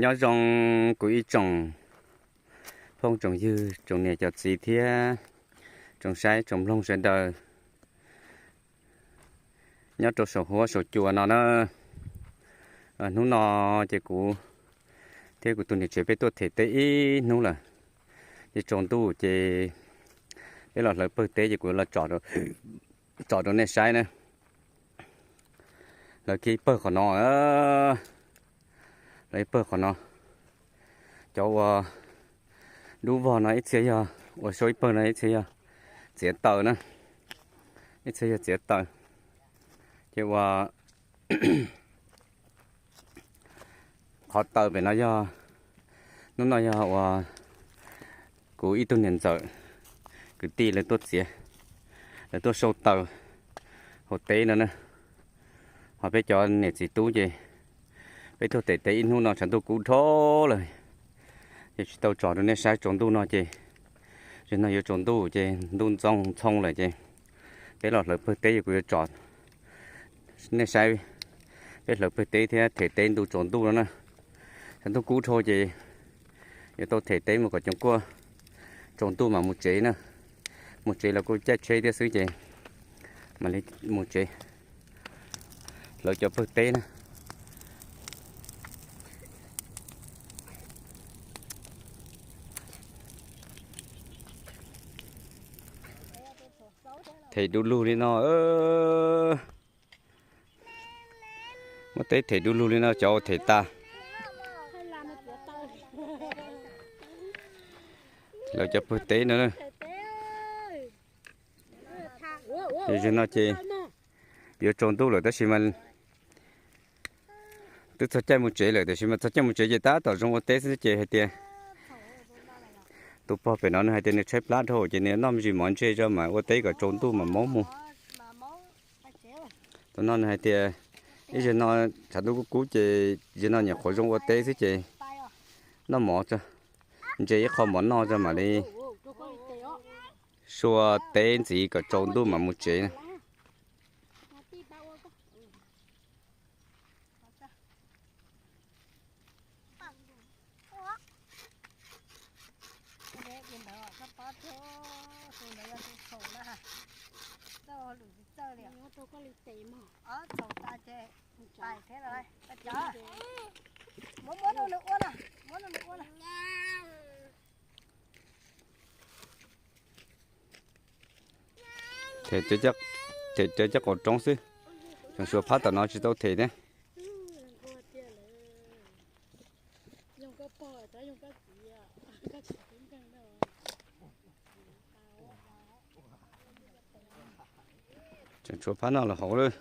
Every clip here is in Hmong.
Nyob zoo kuv ib tsoom phooj tsoom ywg, tsoom niam cov txiv thiab tsoom saib tsoom mloog sawv daws nyob rau saum huab saum cua no na. Hnub no ces kuv thiab kuv tus niam tsev peb tuaj them teb ib hnub lawm, ces tsaus ntuj ces peb los hlawv pawg teb ces kuv los tsom rau nej saib na. Hlawv kiag ib pawg qhov no, hlawv ib pawg qhov no. Cov uas dub vog no ib txhia yog, uas sau ib pawg no ib txhia yog txiav taws na, ib txhia yog txiav taws. Ces uas qhov taws pem no yog, hnub no yog uas kuv ib tug niam ntxawm kwv tij lawv tuaj txiav, lawv tuaj sau taws hauv teb no na. Ho peb cov niam txiv tub ces peb tuaj them teb ib hnub no tshav ntuj kub dhau lawm, ces tsis tau tsom rau nej saib. Tsaus ntuj no ces, zaum no yuav tsaus ntuj ces ntuj ntxoo ntxhoo lawm ces peb los hlawv pawg teb, kuv yuav tsom nej saib peb hlawv pawg teb thiab them teb ntu tsaus ntuj no na. Tshav ntuj kub dhau ces yuav tau them teb mus kom coom kuaj, tsaus ntuj mam mus tsev na. Mus tsev los kuj caij tsheb thiab xwb ces mam li mus tsev hlawv cov pawg teb na. Them du lug li no, muab teb them du lug li no cov ua them tas. Lawv cov pawg teb no, zaum no ces yuav tsaus ntuj lawm tab sis mas twb txog caij mus tsev lawm, tiam sis mas txog caij mus tsev ces tab tom zoo ua teb xwb ces hais tias tus pog pem no nws hais tias nws tshaib plab dhau ces nws noj me ntsis mov ntse tso mas ua teb kom tsaus ntuj mam maub mus. Tus no nws hais tias ib zaug no tshav ntuj kub kub ces zaum no nyuam qhuav zoo ua teb xwb ces noj mov tso, ntse ib qho mov noj tso mam li sua teb ntxiv kom tsaus ntuj mam mus tsev na. Them cov caj qaum roob xwb, tseem tshuav phab tom no tsis tau them thiab. Tseem tshuav phab no los hauv lawm.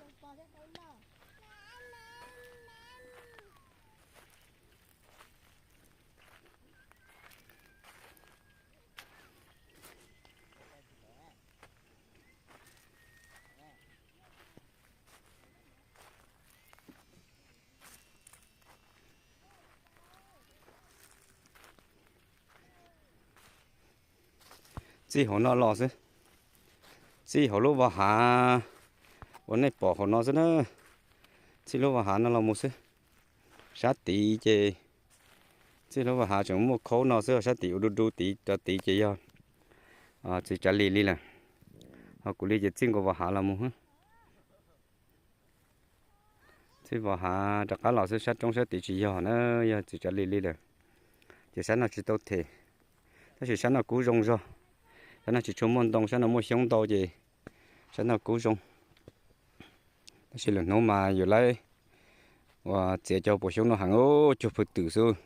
Txij hauv no los xwb, txij hauv lub vos hav uas nej pom hauv no xwb na, txij lub vos hav no los mus xwb. Sab tid ces txij lub vos hav tseem muaj khaub no xwb, sab tid ua du du tid rov tid ces yog txiv tsav lis li lawm. Ho kuv li ces txij nkaus vos hav los mus. Txij vos hav rov qab los xwb, sab roob sab tid tsis yog na, yog txiv tsav lis li lawm. Ces sab no tsis tau them, tab sis sab no kub zoo zog. Sab no tsis tshua muaj ntoo, sab no muaj xyoob ntau ces sab no kub zoo. Tab sis lwm hnub mas yus laib uas txiav cov puas xyoob no heev, cuag pw twm xwb.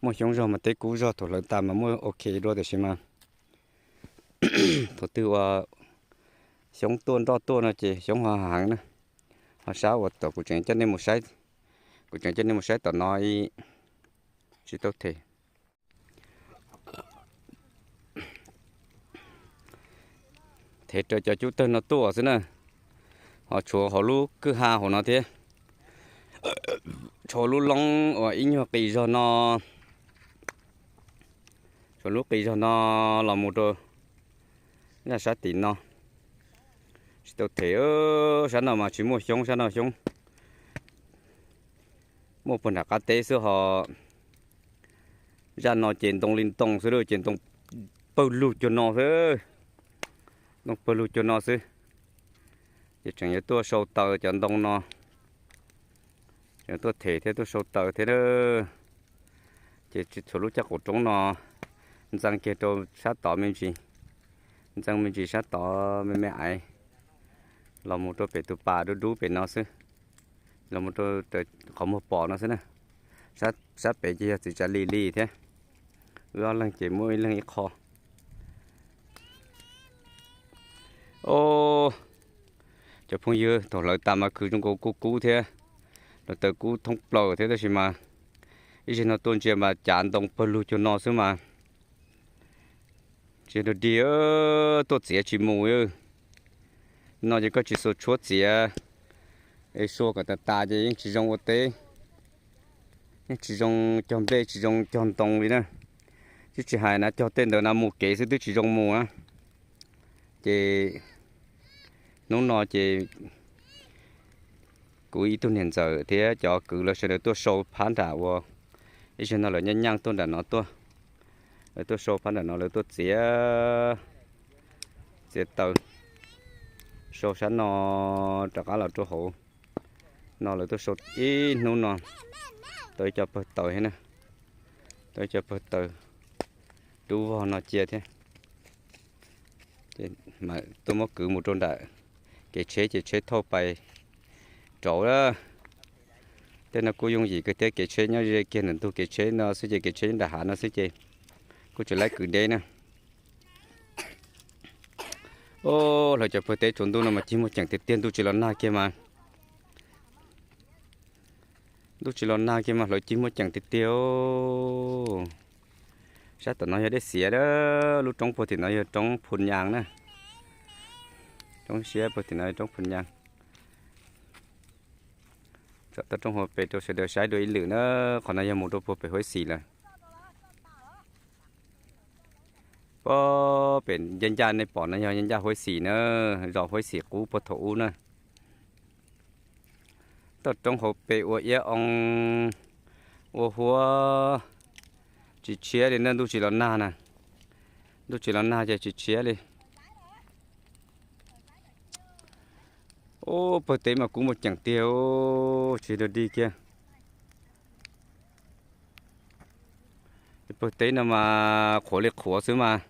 Muaj xyoob zog mas teb kub zog, thaum hlawv tas mas muaj ok dua, tiam sis mas thaum twg uas xyoob tuaj nroj tuaj no ces xyoob ho heev na. Ho sab uas tom kuv tseem coj nej mus saib, kuv tseem coj nej mus saib tom no tsis tau them. Them raws cov cub tawg no tuaj xwb na. Ho tshuav hauv lub kwj ha hauv no thiab, tshuav lub loob uas ib nyuag qis zog no, tshuav lub qis zog no los mus rau sab tim no. Tsis tau them, sab no mas tsis muaj xyoob, sab no xyoob muaj puag nram qab teb xwb ho. Zaj no ces ntoo li ntoo xwb, ces ntoo pawg lug cuag no xwb. Ntoo pawg lug cuag no xwb. Ces tseem yuav tuaj sau taws cov ntoo no, tseem tuaj them thiab tuaj sau taws thiab. Ces txhua lub caj qaum roob no ntxeev kiag rau sab tod me ntsis, ntxeev me ntsis sab tod me me aiv, los mus rau pem tus pas dub dub pem no xwb, los mus rau qhov muag pom no xwb na. Sab pem ces yog txiv tsav lis li thiab. Wb ob leeg ces muab ib leeg ib qho. Os, cov phooj ywg, thaum hlawv tas mas khwv zoo nkaus kub kub thiab, los taws kub thoob plaws thiab, tab sis mas ib zaug no tuaj ntsia mas cav ntoo pawg lug cuag no xwb mas tsis yog dig, tuaj txiav tsis mus. No ces koj tsis xuas tshuab txiav es sua kom tas tas ces yeej tsis zoo ua teb, yeej tsis zoo cog nplej, tsis zoo cog ntoo li na. Twb tsis hais na, cog tej ntawd na mus kev xwb twb tsis zoo mus na. Ces hnub no ces kuv ib tug niam ntxawm thiab cov kwv lawv sawv daws tuaj sau phab nram uas ib zaug no lawv nyeej nyeej tuaj nram no tuaj. Lawv tuaj sau phab nram no, lawv tuaj txiav, txiav taws, sau sab no rov qab los rau hauv no. Lawv tuaj sau ib hnub no tau ib co pawg taws thiab na, tau ib co pawg taws dub vog no cia thiab. Tuaj muab kwv mus rau nram kev tsheb ces tsheb thauj pais rauv lawm. Tej no kuj yooj yim kawg thiab, kev tsheb nyob ze kiag ntawm ntug kev tsheb no xwb ces, kev tsheb nyob nram hav no xwb ces kuj tsis laib kwv deb na. Os, hlawv cov pawg teb tsaus ntuj no mas cig muaj ceem tiag tiag, ntuj tsis los nag kiag mas, ntuj tsis los nag kiag mas hlawv cig muaj ceem tiag tiag. Sab tom no yog Dej Xiav, lub roob puag tim no yog roob Phu Nyas na. Roob siab puag tim no yog roob Phu Nyas. Tsom toj roob hauv pes rau sawv daws saib dua ib lwm na. Qhov no yog mus rau puag pem Huaib Xis lawm. Puag pem ncaj ncaj nej pom no yog ncaj ncaj Huaib Xis na, zos Huaib Xis qub puag thaum ub na. Toj roob hauv pes ua iab oo, ua huab, tsis tshiab li na, ntuj tsis los nag na. Ntuj tsis los nag ces tsis tshiab li. Ub, pawg teb mas kub muaj ceem tiag, tsis dog dig kiag. Pawg teb no mas qhuav li qhuav xwb mas,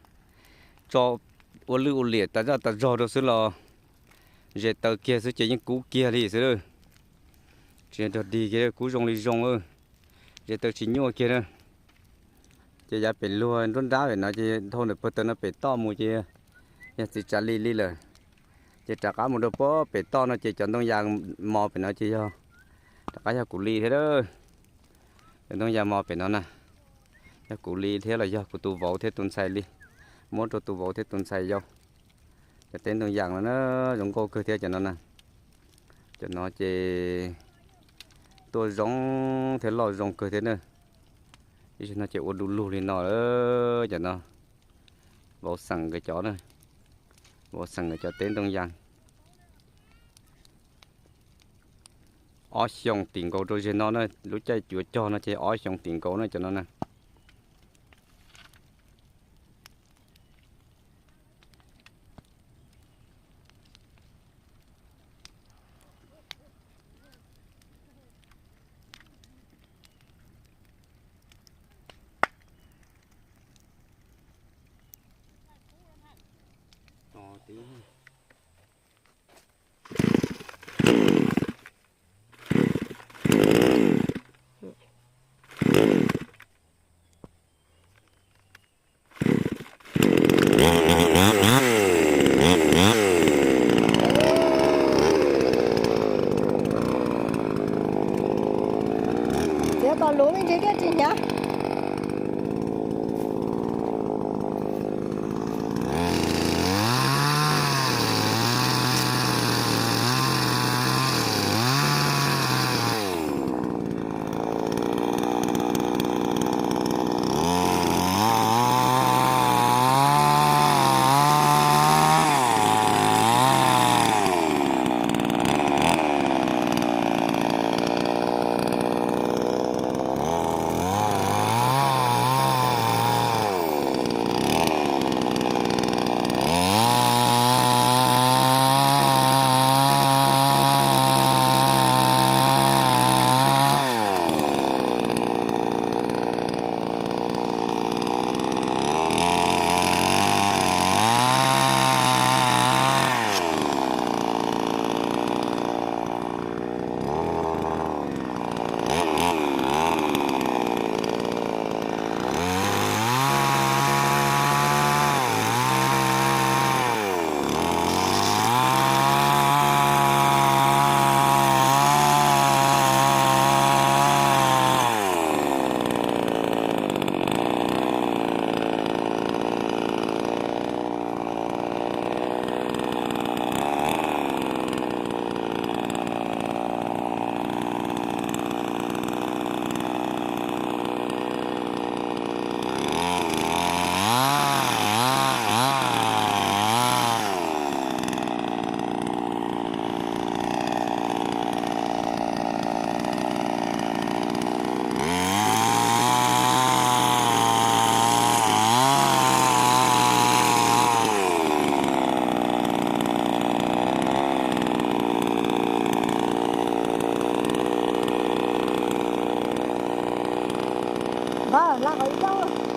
tso ua lwj ua liam tas zaj tas zog rau xwb los, ze taw kiag xwb ces yeej kub kiag li xwb. Tsis dog dig kiag, kub zoo li zoo, ze taw tsis nyuaj kiag na. Ces yav pem luag nruab nrab pem no ces dhau ntawm pawg taws no pem toj mus ces yog txiv tsav lis li lawm. Ces rov qab mus rau puag pem toj no ces cov ntoo yas mos pem no ces yog, rov qab yog kuv li thiab. Cov ntoo yas mos pem no na, yog kuv li thiab los yog kuv tus vauv thiab tus ntxhais li, muab rau tus vauv thiab tus ntxhais yau. Cov teb ntoo yas no na, zoo nkauj kawg thiab cov no na. Cov no ces tuaj zoo thiab loj zoo kawg thiab na. Ib zaug no ces ua du lug li no lawm cov no. Vauv xeem nkawd cov na, vauv xeem nkawd cov teb ntoo yas. Ob xyoos tim nkaus rau zeg no na, lub caij cuav cog no ces ob xyoos tim nkaus na cov no na. Laj qhov ib zaug.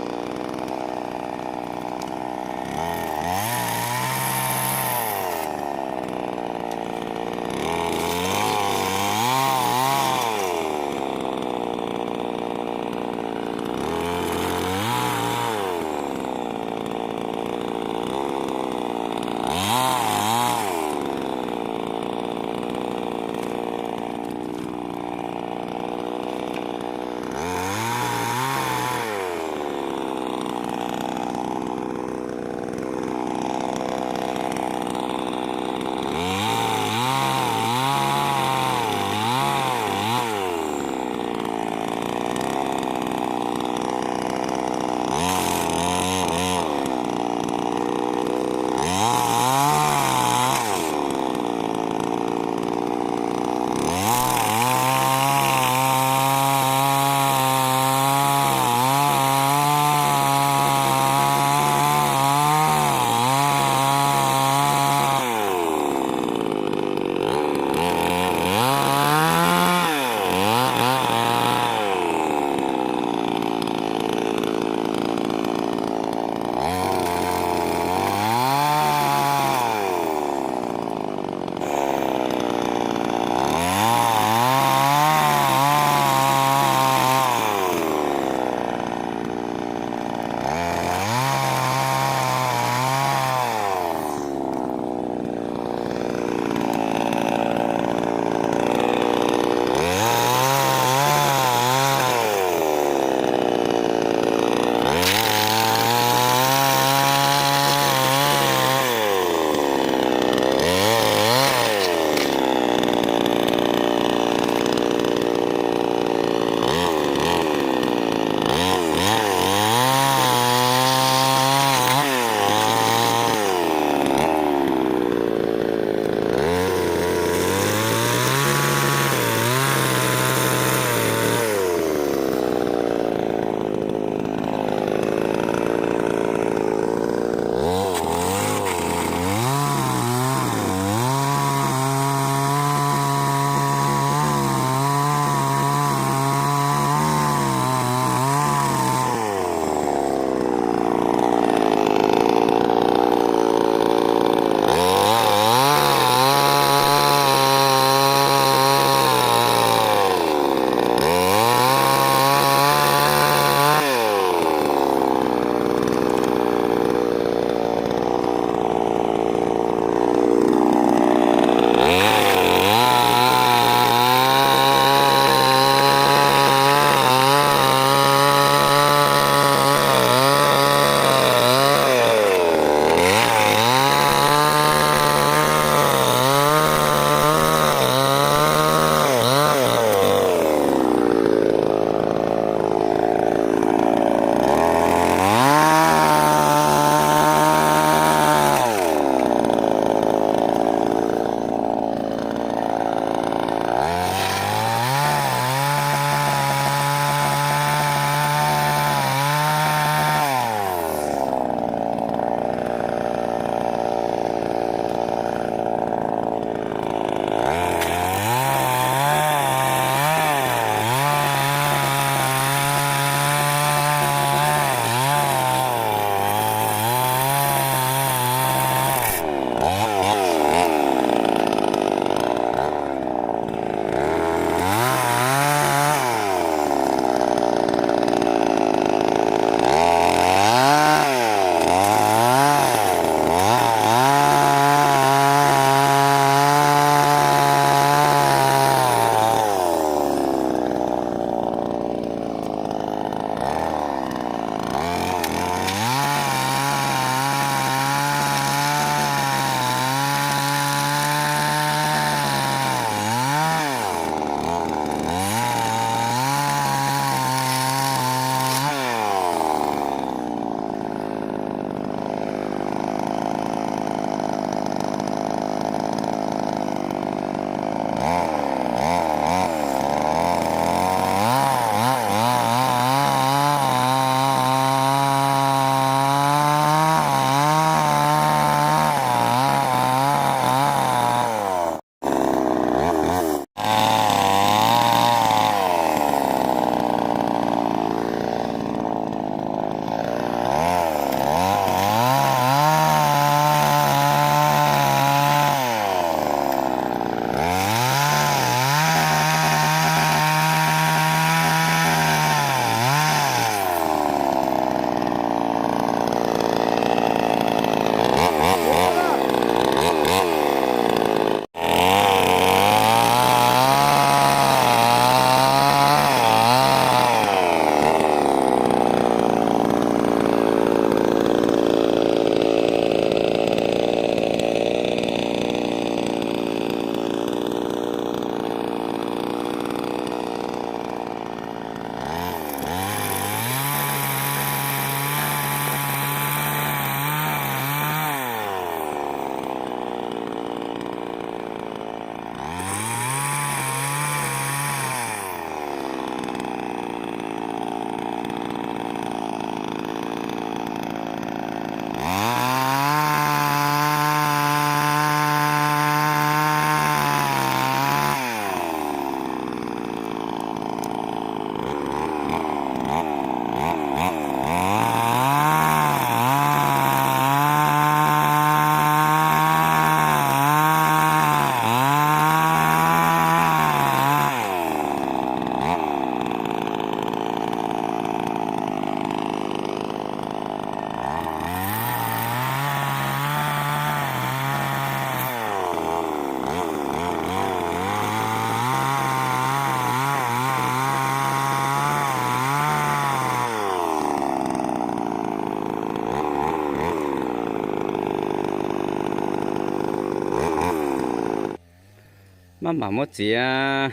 Maj mam muab txiav,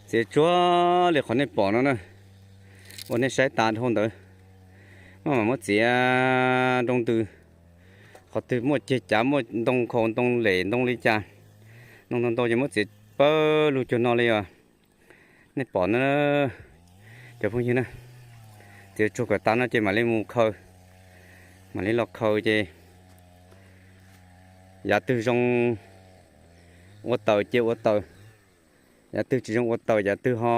txiav tsuag li qhov nej pom no na, uas nej saib tas dhau ntawd. Maj mam muab txiav nroo ntws, qhov twg muaj ceg cav muaj ntoo khaus ntoo lem ntoo li cas, ntoo ntau ntau ces muab txiav pawg lug cuag no li os. Nej pom na, cov phooj ywg na, txiav tsuag kom tas no ces mam li mus khaws, mam li los khaws ces yav twg zoo ua taws cia ua taws, yav twg tsis zoo ua taws, yav twg ho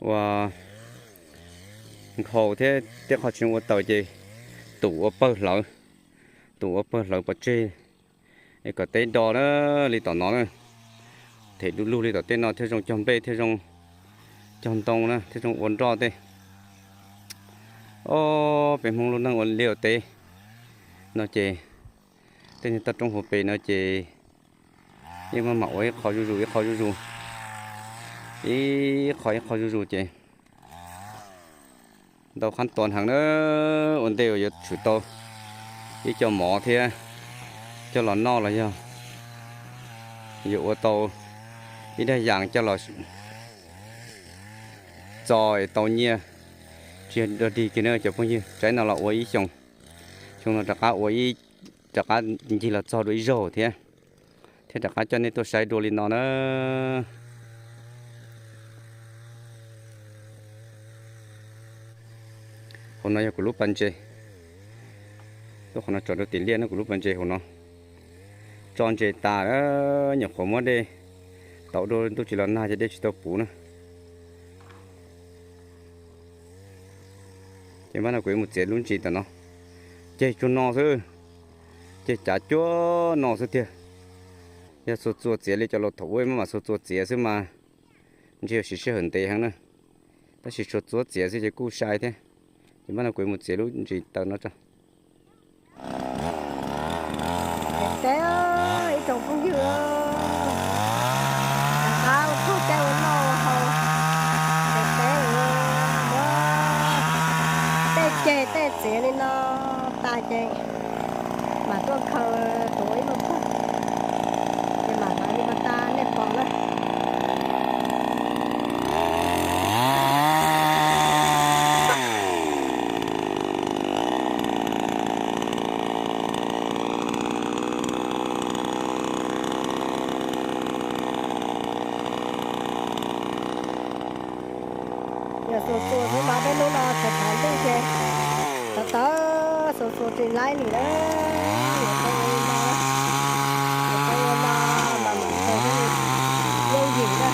ua nkhaus thiab tej qho tsis zoo ua taws ces tum ua pawg hlawv, tum ua pawg hlawv pov tseg es kom teb do na, li tom no na. Them du lug li tom tej no thiaj zoo cog nplej, thiaj zoo cog ntoo na, thiaj zoo ua nroj tej. Ob peb Hmoob lub neej ua liaj ua teb no ces tej niag toj roob hauv pes no ces yeej maj mam ua ib qho zuj zus ib qho zuj zus, ib qho ib qho zuj zus ces ntau qhab tua heev na. Ua ntej uas yuav tshwm tau ib co mov thiab coj los noj los yog yuav ua tau ib daig yas coj los txo es tau nyiaj tsis yog dog dig kiag na cov phooj ywg. Tsaib no los ua ib xyoos, xyoo no rov qab ua, rov qab ncig los txog dua ib zaug thiab, thiab rov qab coj nej tuaj saib dua li no na. Hauv no yog kuv lub pas ntses, tuaj qhov no tsom rau tim liaj no, kuv lub pas ntses hauv no. Tso ntses tas, nyuam qhuav muab dej tauv dua, ntuj tsis los nag ces dej tsis tau puv na. Ces mas no kuv yuav mus txiav lub ntsis tam no, ceg cuag no xwb, ceg cav cuag no xwb tiag. Yog xuas txuas txiav li cov laus thaum ub maj mam xuas txuas txiav xwb mas ntshe yuav siv sij hawm ntev heev na. Tab sis xuas txuas txiav xwb ces kuj sai thiab. Ces mas no kuv yuav mus txiav lub ntsis taws no tso. Pem teb, ib tsoom phooj ywg, rov qab ua txuj tej ua noj ua haus pem teb, muab tej ceg tej txiav li no tas ces mam tuaj khaws tuav ib lub txuj, ces mam hlawv li no tas nej pom na. Yog xuas xuas xwb mas peb hnub no txhav txhav ntuj ces tawv tawv, xuas xuas tsis laib li na. Yuav tau ua no, yuav tau ua no mas mam khaws yooj yim na.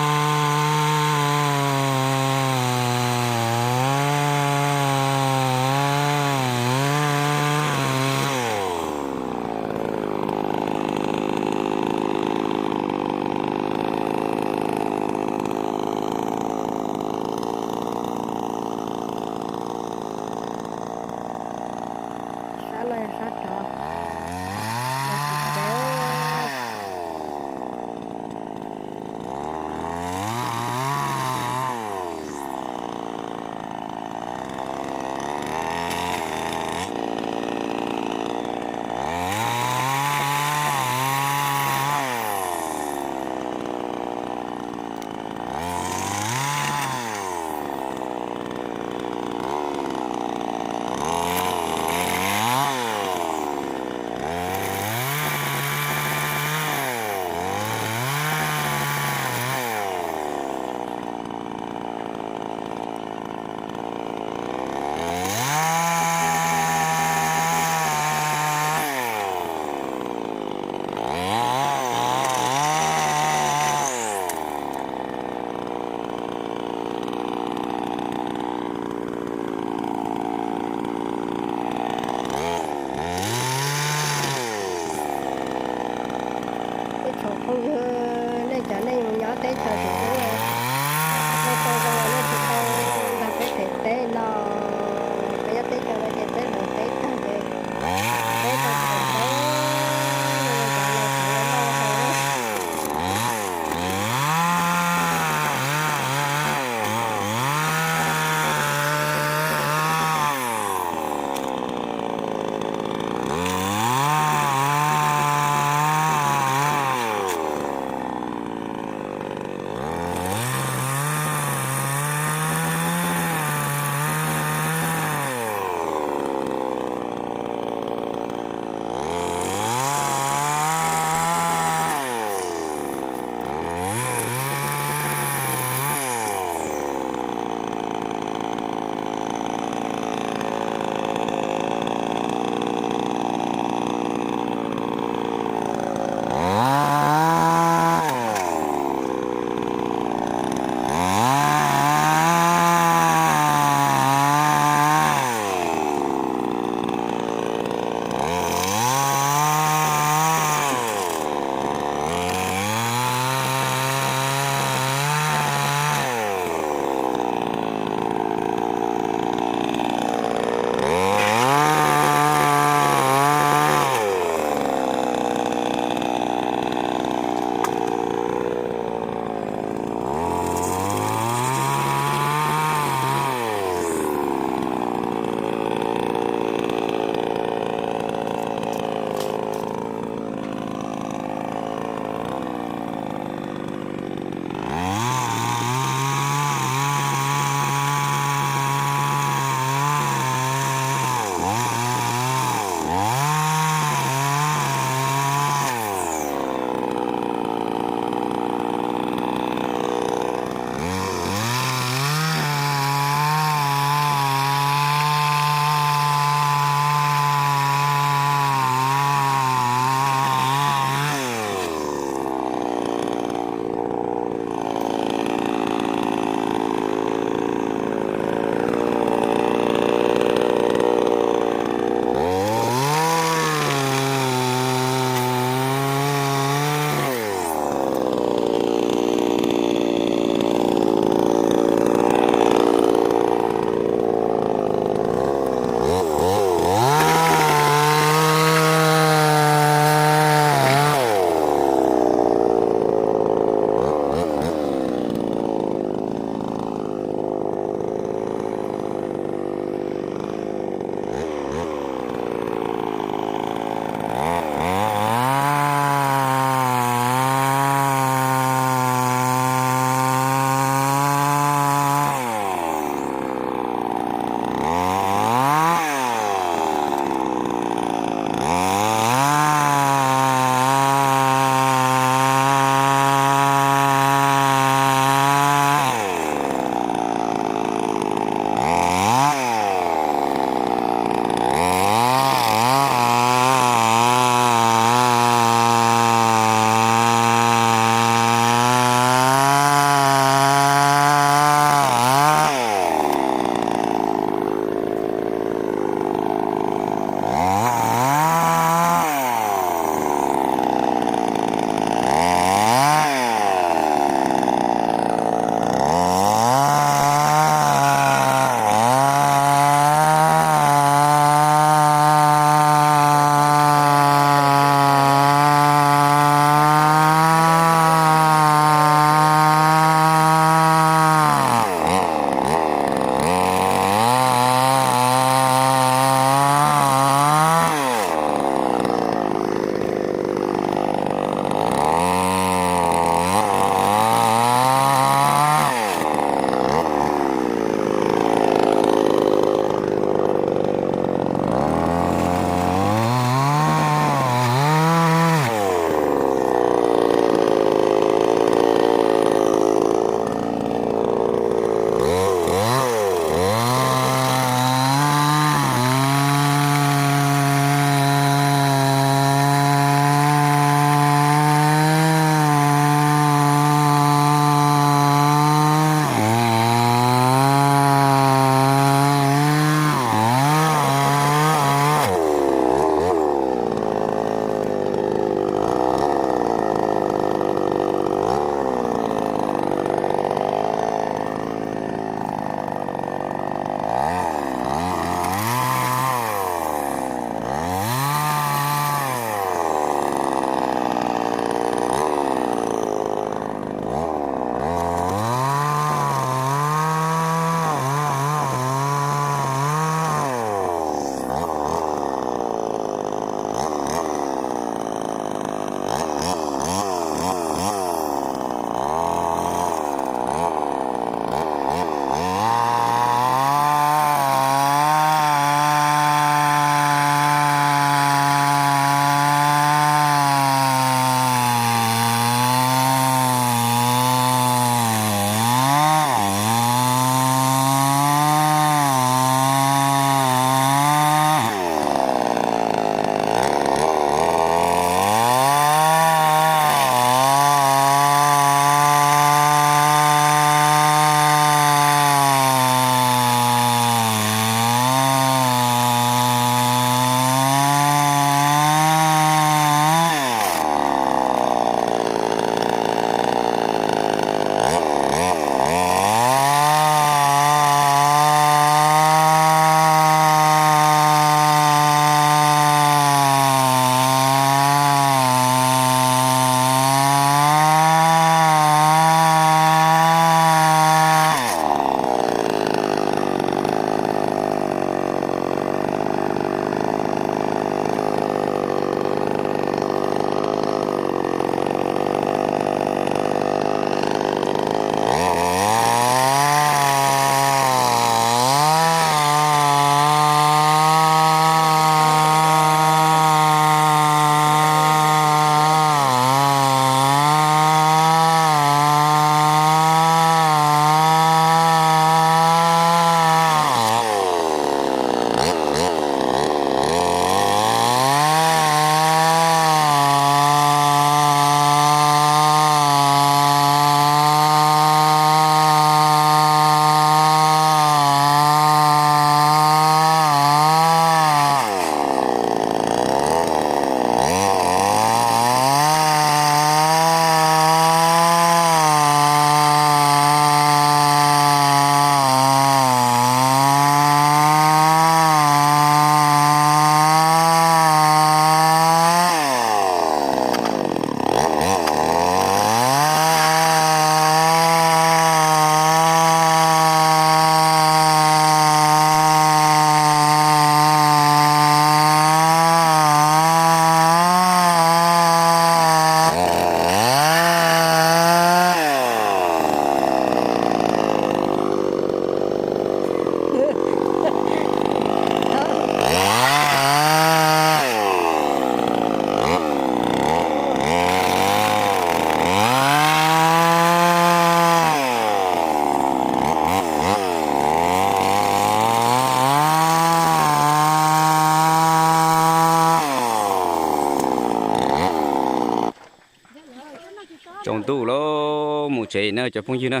Tsaus ntuj lawm, mus tsev na cov phooj ywg na.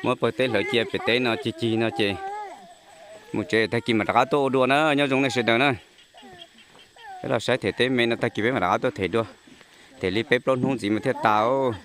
Muab pawg teb hlawv cia pem teb no cig cig no ces mus tsev, tag kis mam rov qab tuaj ua dua na. Nyob zoo nej sawv daws na. Peb los saib them teb me no, tag kis peb mam rov qab tuaj them dua. Them li peb plaub hnub ntxiv mas thiaj tas os.